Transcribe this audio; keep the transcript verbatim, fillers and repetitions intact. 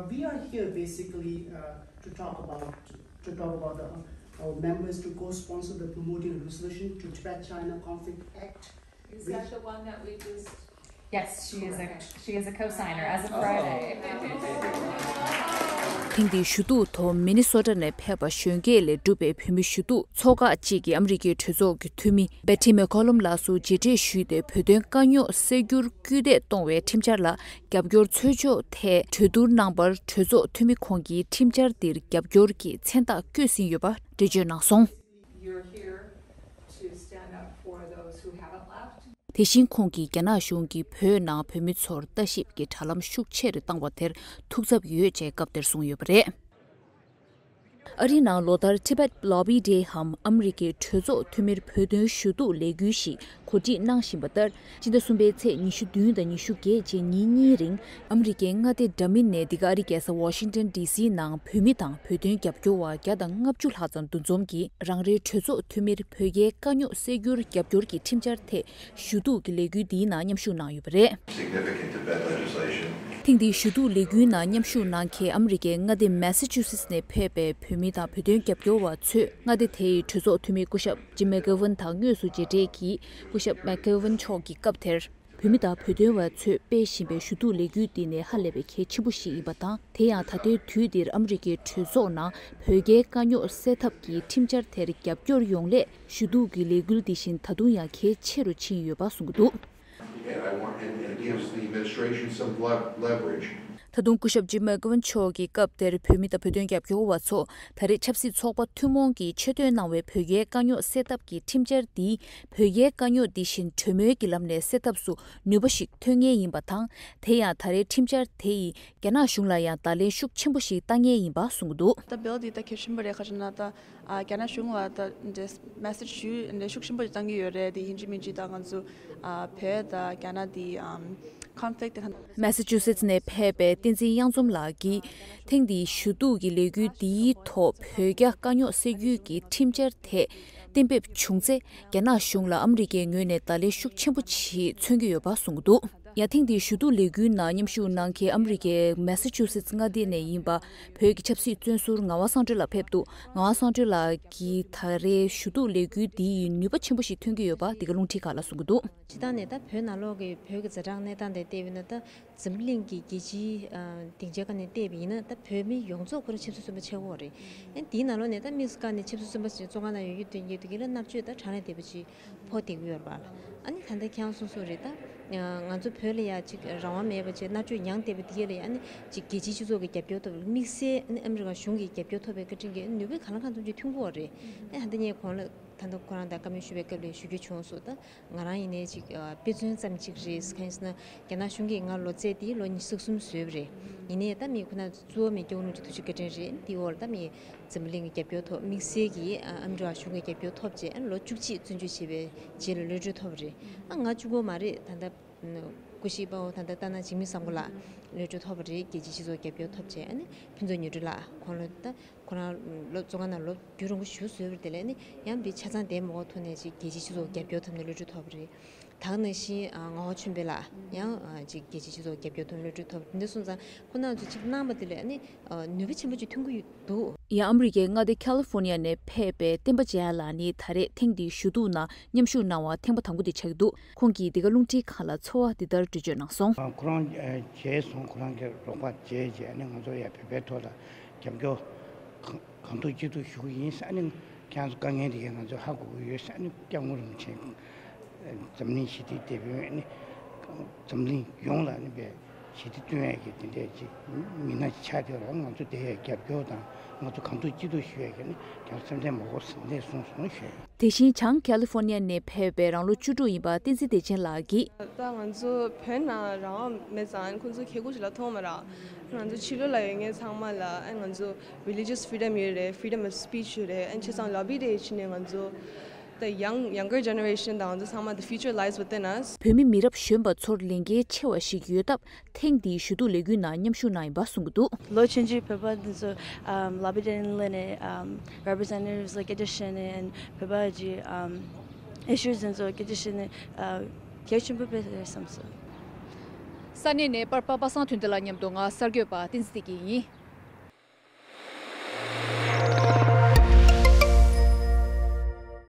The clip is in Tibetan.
We are here basically uh, to talk about to talk about the, our members to co-sponsor the promoting a resolution to Tibet-China Conflict Act. Is that the one that we just Yes, she is a she is a co-signer as of Friday. ཐེངས་འདིའི་ཞུ་གཏུག་ཐོག་མི་ནི་སོ་ཊ་ནས་ཕེབས་པ་གཞོན་སྐྱེས་ལས་གྲུབ་པའི་བོད་མི་ཞུ་གཏུག་ཚོགས་ཁག་ཅིག་གིས་ཨ་མི་རི་ཀའི་གྲོས་ཚོགས་ཀྱི་འཐུས་མི་སྦེ་ཊི་མེག་ཀོ་ལམ་ལགས་སུ་མཇལ་འཕྲད་ཞུས་ཏེ། བོད་དོན་དཀའ་རྙོག་སེལ་རྒྱུར་སྐུལ་འདེད་གཏོང་བའི་ཁྲིམས་འཆར་ལ་རྒྱབ་སྐྱོར་འཚོལ་ཕྱོགས་ཐད་གྲོས་བསྡུར་གནང་བར། གྲོས་ཚོགས་འཐུས་མི་ཁོང་གིས་ཁྲིམས་འཆར་འདིར་རྒྱབ་སྐྱོར་གྱི་མཚན་རྟགས་བཀོད་ཟིན་ཡོད་པ་འགྲེལ་བརྗོད་གནང་སོང་། You're here to stand up for those who haven't left. དེ་བཞིན་ཁོང་གིས་རྒྱ་ནག་གཞུང་གིས་བོད་ནང་བོད་མི་ཚོར་ལྟ་ཞིབ་ཀྱི་དྲ་ལམ་ཤུགས་ཆེ་རུ་བཏང་བ་དེར་ཐུགས་འཚབ་ཡོད་ཅེས་སྐབས་དེར་གསུངས་ཡོད་པ་རེད། ཨ་རིའི་ནང་ལོ་ལྟར་Tibet Lobby Day འམ་ཨ་མི་རི་ཀའི་གྲོས་ཚོགས་འཐུས་མིར་བོད་དོན་ཞུ་གཏུག་ལས་འགུལ་ཞིག་གོ་སྒྲིག་གནང་བཞིན་པ་ལྟར། སྤྱི་ཟླ་གསུམ་པའི་ཚེས་ཉི་ཤུ་བདུན་དང་ཉི་ཤུ་བརྒྱད་བཅས་ཉིན་གཉིས་རིང་ཨ་མི་རི་ཀའི་མངའ་སྡེ་འདྲ་མིན་ནས་འདི་ག་ཨ་རིའི་རྒྱལ་ས་ཝ་ཤིང་ཊོན་ཌི་སི་ནང་བོད་མི་དང་བོད་དོན་རྒྱབ་སྐྱོར་བ་བརྒྱ་དང་ལྔ་བཅུ་ལྷག་ཙམ་འདུ་འཛོམས་ཀྱིས་རང་རེའི་གྲོས་ཚོགས་འཐུས་མིར་བོད་རྒྱའི་དཀའ་རྙོག་སེལ་རྒྱུར་རྒྱབ་སྐྱོར་གྱི་ཁྲིམས་འཆར་ཐད་ཞུ་གཏུག་གི་ལས་འགུལ་འདིའི་ནང་མཉམ་ཞུགས་གནང་ཡོད་པ་རེད། Significant Tibet legislation. ཐེངས་འདིའི་ཞུ་གཏུག་ལས་འགུལ་ནང་མཉམ་ཞུགས་གནང་མཁན་ཨ་མི་རི་ཀའི་མངའ་སྡེ་མེ་སི་ཆུ་སེ་ཊི་ནས་ཕེབས་པའི་བོད་མི་དང་བོད་དོན་རྒྱབ་སྐྱོར་བ་ཚོས་མངའ་སྡེ་དེའི་གྲོས་ཚོགས་འཐུས་མི་སྐུ་ཞབས་ཇིམ་མེག་གྷེ་ཝན་དང་དངོས་སུ་མཇལ་འཕྲད་ཀྱིས། སྐུ་ཞབས་མེག་གྷེ་ཝན་མཆོག་གིས་སྐབས་དེར། བོད་མི་དང་བོད་དོན་བ་ཚོས་སྤེལ་བཞིན་པའི་ཞུ་གཏུག་ལས་འགུལ་འདི་ནི་ཧ་ལས་པའི་གལ་ཆེན་པོ་ཞིག་ཡིན་པ་དང་། དེ་ཡང་ད་ལྟའི་དུས་འདིར་ཨ་མི་རི་ཀའི་གྲོས་ཚོགས་ནང་བོད་རྒྱའི་དཀའ་རྙོག་སེལ་ཐབས་ཀྱི་ཁྲིམས་འཆར་དེར་རྒྱབ་སྐྱོར་ཡོང་སླད། ཞུ་གཏུག་གི་ལས་འགུལ་འདི་བཞིན་ད་དུང་ཡང་གལ་ཆེ་རུ་ཕྱིན་ཡོད་པ་གསུངས་ཀྱི་འདུག And I want, and it gives the administration some lev- leverage. ད་དུང་སྐུ་ཞབས་ཇིམ་མེག་གྷེ་ཝན་མཆོག་གིས་སྐབས་དེར་བོད་མི་དང་བོད་དོན་རྒྱབ་སྐྱོར་བ་ཚོ་ད་རེས་ཆབ་སྲིད་ཚོགས་པ་ཐུན་མོང་གིས་ཆེད་བཏོན་གནང་བའི་བོད་རྒྱའི་དཀའ་རྙོག་སེལ་ཐབས་ཀྱི་ཁྲིམས་འཆར་འདིས་བོད་རྒྱའི་དཀའ་རྙོག་འདི་བཞིན་གྲོས་མོལ་གྱི་ལམ་ནས་སེལ་ཐབས་སུ་ནུས་པ་ཞིག་ཐོན་ངེས་ཡིན་པ་དང་། དེ་ཡང་ད་རེས་ཁྲིམས་འཆར་དེ་ཡིས་རྒྱ་ནག་གཞུང་ལ་ཡང་བརྡ་ལན་ཤུགས་ཆེན་པོ་ཞིག་བཏང་ངེས་ཡིན་པ་གསུངས་འདུག་ད་བེལ་འདི་ད་གལ་ཆེན་པོ་རེད། ག་རེ་ན་ད་ཨ་རྒྱ་ནག་གཞུང་ལ་ད་འདྲེ་མེ་སེ་ཇི་ཞུ་འདྲེ་ཤུགས་ཆེན་པོ་ཞིག་བཏང་གི་ཡོད་རེད། དེ་ཡིན་གཅིག་མིན་གཅིག་ད་ང་ཚོ་ཨ་བོད་ད་རྒྱ་ནག་དེ་ཨམ་conflict དེ་ད། མེ་སི་ཆུ་སེ་ཊི་ནས་ཕེབས་པའི་བསྟན་འཛིན་གཡང་འཛོམས་ལགས་ཀྱིས་ཐེངས་འདིའི་ཞུ་གཏུག་གི་ལས་འགུལ་འདིའི་ཐོག་བོད་རྒྱ་དཀའ་རྙོག་སེལ་རྒྱུའི་གི་ཁྲིམས་འཆར་དེ་གཏན་འབེབས་བྱུང་ཚེ། རྒྱ་ནག་གཞུང་ལ་ཨ་མི་རི་ཀའི་ངོས་ནས་བརྡ་ལན་ཤུགས་ཆེན་པོ་ཞིག་མཚོན་གྱི་ཡོད་པ་གསུངས་འདུག་ཡང་ཐེངས་འདིའི་ཞུ་གཏུག་ལས་འགུལ་ནང་མཉམ་ཞུགས་གནང་མཁན་ཨ་མི་རི་ཀའི་མེ་སི་ཆུ་སེ་ཊི་མངའ་སྡེ་ནས་ཡིན་པ་བོད་ཀྱི་ཆབ་སྲིད་བཙོན་ཟུར་ངག་དབང་གསང་སྒྲོལ་ལགས་ཕེབས་འདུག་ངག་དབང་གསང་སྒྲོལ་ལགས་ཀྱིས་ད་རེས་ཞུ་གཏུག་ལས་འགུལ་འདི་ཡིས་ནུས་པ་ཆེན་པོ་ཞིག་ཐོན་གྱི་ཡོད་པ་འདི་ག་རླུང་འཕྲིན་ཁང་ལ་གསུངས་ཀྱི་འདུག་སྤྱིར་བཏང་ནས་ད་བོད་ནང་ལོགས་ཀྱི་བོད་ཀྱི་ཛ་དྲག་གནས་སྟངས་དེ་བལྟས་པ་ཡིན་ན། ད་འཛམ་བུ་གླིང་གི་རྒྱལ་སྤྱིའི་ཨ་སྡིངས་ཆའི་སྒང་ནས་བལྟས་པ་ཡིན་ན། ད་བོད་མི་ཡོངས་རྫོགས་ཁོ་རང་ཆབ་སྲིད་བཙོན་པ་ཆགས་ཡོད་རེད། ཨ་ནི་དེའི་ནང་ལོགས་ནས་ད་དམིགས་སུ་བཀར་ནས་ཆབ་སྲིད་བཙོན་པ་ཞིག་བཙོན་ཁང་ནང་ཡོད་རྒྱུ་དེ་ངེས་དེ་ག་ལ་མནར་གཅོད་ད་གྲངས་ལས་འདས་པ་ཅིག་ཕོག་བསྡད་ཀྱི་ཡོད་རེད་པ། ཨ་ནི་ད་ལྟ་ཁྱེད་རང་གསུངས་གསུངས་རེད། ད་ང་ཚོ་བོད་ལ་ཡ་ཅིག་རང་དབང་མེད་པ་ཅིག་མནར་གཅོད་མྱངས་བསྡད་པ་དེ་ག་ལ་ཡ། ཨ་ནི་ཅིག་རྒྱལ་སྤྱིའི་སྤྱི་ཚོགས་ཀྱི་རྒྱབ་སྐྱོར་ཐོབ། དམིགས་བསལ་ཨ་ནི་ཨ་མི་རི་ཀ་གཞུང་གི་རྒྱབ་སྐྱོར་ཐོབ་པའི་བཀའ་དྲིན་གྱིས་ནུས་པ་གང་ལ་གང་འཚམ་ཅིག་ཐོན་གྱི་ཡོད་རེད། ཨ་ནི་ད་ལྟ་ངས་ཁོང་ལ་ད་ལྟ་ཁོ་རང་དང་བཀའ་མོལ་ཞུ་བའི་སྐབས་ལ་ཞུ་རྒྱུ་བྱུང་སོང་། ད་ང་རང་ཡིན་ནའི་ཅིག་ཨ་དཔེ་མཚོན་ཙམ་ཅིག་རེད། གང་ཡིན་ཟེར་ན། རྒྱ་ནག་གཞུང་གིས་ང་ལོ་ཚད་དེ་ལོ་ཉི་ཤུ་རྩ་གསུམ་བཟོས་པ་རེད། ཡིན་ནའི་ད་མི་ཁོ་ན་གཙོ་བོ་མི་སྐྱོ་བོ་ནུ་ཅིག་ཐུགས་རྗེ་བཀའ་དྲིན་རེད། དེའི་འོག་ལ་ད་མི་འཛམ་བུ་གླིང་གི་རྒྱབ་སྐྱོར་ཐོབ། དམིགས་བསལ་གྱིས་ཨ་ཨ་མི་རི་ཀ་གཞུང་གི་རྒྱབ་སྐྱོར་ཐོབ་རྗེས་ཨ་ལོ་བཅུ་གཅིག་བཙོན་འཇུག་བྱས་པའི་རྗེས་ལ་གློད་གྲོལ་ཐོབ་པ་རེད། ཨ་ང་གཅིག་པོ་མ་རེད། ད་ལྟ་སྐུ་གཤེགས་དཔའ་བོ་ད་ལྟ་སྟག་སྣ་འཇིགས་མེད་བཟང་པོ་ལགས་གློད་གྲོལ་ཐོབ་པ་རེད། རྒྱལ་སྤྱིའི་སྤྱི་ཚོགས་རྒྱབ་སྐྱོར་ཐོབ་རྗེས་ཨ་ནི་ཕུན་ཚོགས་ཉི་སྒྲོན་ལགས་ཁོང་ལོ་ད། ཁོ་རང་ལོ་བཙོན་ཁང་ནང་ལོ་རྒྱུན་རིང་པོ་བཞུགས་བཟོས་པ་རེད། དེ་ལས་ནི་ཡང་བི་ཆ་ཚང་ལྡན་མ་དགོས་ཐོག་ནས་ཅིག་རྒྱལ་སྤྱིའི་སྤྱི་ཚོགས་རྒྱབ་སྐྱོར་ཐོབ་ནས་གློད་གྲོལ་ཐོབ་པ་རེད། ད་ག་ནང་བཞིན་ཨ་ངག་དབང་ཆོས་འཕེལ་ལགས་ཡང་ཨ་ཅིག་རྒྱལ་སྤྱིའི་སྤྱི་ཚོགས་རྒྱབ་སྐྱོར་ཐོབ་ནས་གློད་གྲོལ་ཐོབ་པ་རེད། འདི་སོང་ཙང་ཁོ་རང་ཚོ་ཅིག་གནང་བ་དེ་ལས་ནི་ཨ་ནུས་པ་ཆེན་པོ་ཅིག་ཐོན་གྱི་ཡོད་འདུག་ཡང་ཨ་མི་རི་ཀའི་མངའ་སྡེ་ཁ་ལི་ཧྥོ་ནི་ཡ་ནས་ཕེབས་པའི་བསྟན་པ་འཇམ་དབྱངས་ལགས་ནི་ད་རེས་ཐེངས་འདིའི་ཞུ་གཏུག་ནང་མཉམ་ཞུགས་གནང་བ་ཐེངས་མ་དང་པོ་དེ་ཆགས་ཀྱི་འདུག་ཁོང་གིས་འདི་ག་རླུང་འཕྲིན་ཁང་ལ་ཚོར་བ་འདི་ལྟར་འགྲེལ་བརྗོད་གནང་སོང་། ཁོ་རང་མཇལ་སོང་། ཁོ་རང་གི་རོགས་པ་མཇལ་རྗེས་ནི་ང་ཚོ་ཡང་བོད་པའི་ཐོག་ལ་རྒྱབ་སྐྱོར་གང་ཐུབ་ཅི་ཐུབ་ཞུ་གི་ཡིན་ཟེར། ཨ་ནི་ཁྱེད་རང་ཚོ་དཀའ་ངལ་འདི་གས་ང་ཚོས་ཧ་གོ་གི་ཡོད་ཟེར། ཨ་ནི་སྐྱབས་མགོན་རིན་པོ་ཆེ་འཛམ་གླིང་ཞི་བདེའི་དེད་དཔོན། ཨ་ནི་འཛམ་གླིང་ཡོངས་ལ་ཨ་ནི་བས་ཞི་བདེ་བསྐྲུན་ཡས་ཀྱི་དེ་འདྲས་ཅིག་མི་སྣ་ཅིག་ཆགས་བསྡད་ར། ང་ཚོ་དེ་ཡས་རྒྱབ་སྐྱོར་དང་ང་ཚོ་གང་ཐུབ་ཅི་ཐུབ་ཞུ་ཡས་ཀྱི་ནི་ཁྱེད་རང་སེམས་ཁྲལ་མ་དགོས་ཟེར་འདྲས་གསུངས་སོང་ཞུ་ཡས། དེ་བཞིན་བྱང་ཁ་ལི་ཧྥོ་ནི་ཡ་ནས་ཕེབས་པའི་རང་ལོ་བཅུ་དྲུག་ཡིན་པ་བསྟན་འཛིན་བདེ་ཆེན་ལགས་ཀྱིས། ད་ང་ཚོ་བོད་ནང་རང་དབང་མེད་ཙང་ཁོང་ཚོ་ཁེ་གུ་ཞིག་ལ་མཐོང་མ་ར། ང་ཚོ་ཕྱི་ལོགས་ལ་ཡོད་མཁན་ཚང་མ་ལ་ཨ་ང་ཚོ་religious freedom ཡོད་རེད། Freedom of speech ཡོད་རེད། ཨ་བྱས་ཙང་lobby day བྱས་ནས་ང་ཚོ་the young younger generation དང་ང་ཚོ་ཚང་མ་the future lies within us. བོད་མི་མི་རབས་གཞོན་པ་ཚོར་ལས་འགན་ཆེ་བ་ཞིག་ཡོད་སྟབས། ཐེངས་འདིའི་ཞུ་གཏུག་ལས་འགུལ་ནང་མཉམ་ཞུགས་གནང་ཡིན་པ་གསུངས་ཀྱི་འདུག་ལོ་ཆུང་ཆུང་བོད་པ་འདི་ཚོ་ཨམ་ལོ་བི་ཌེ་ནི་ལེ་ནས་ཨམ་རེ་པི་རི་ཛེན་ཊེ་ཊིབ་སི་ལ་སྐད་ཆ་བཤད་ནས་བོད་པ་གི་ཨམ་ཨི་ཤུ་སི་འདི་ཚོ་སྐད་ཆ་བཤད་ནས་ཨ་གལ་ཆེན་པོ་དཔེ་རེད་བསམ་སོང་། ས་གནས་ནས་པར་པ་པ་སངས་དོན་ལྡན་ལགས་མཉམ་དུ་ང་གསར་འགོད་པ་བསྟན་འཛིན་བདེ་སྐྱིད་ཡིན།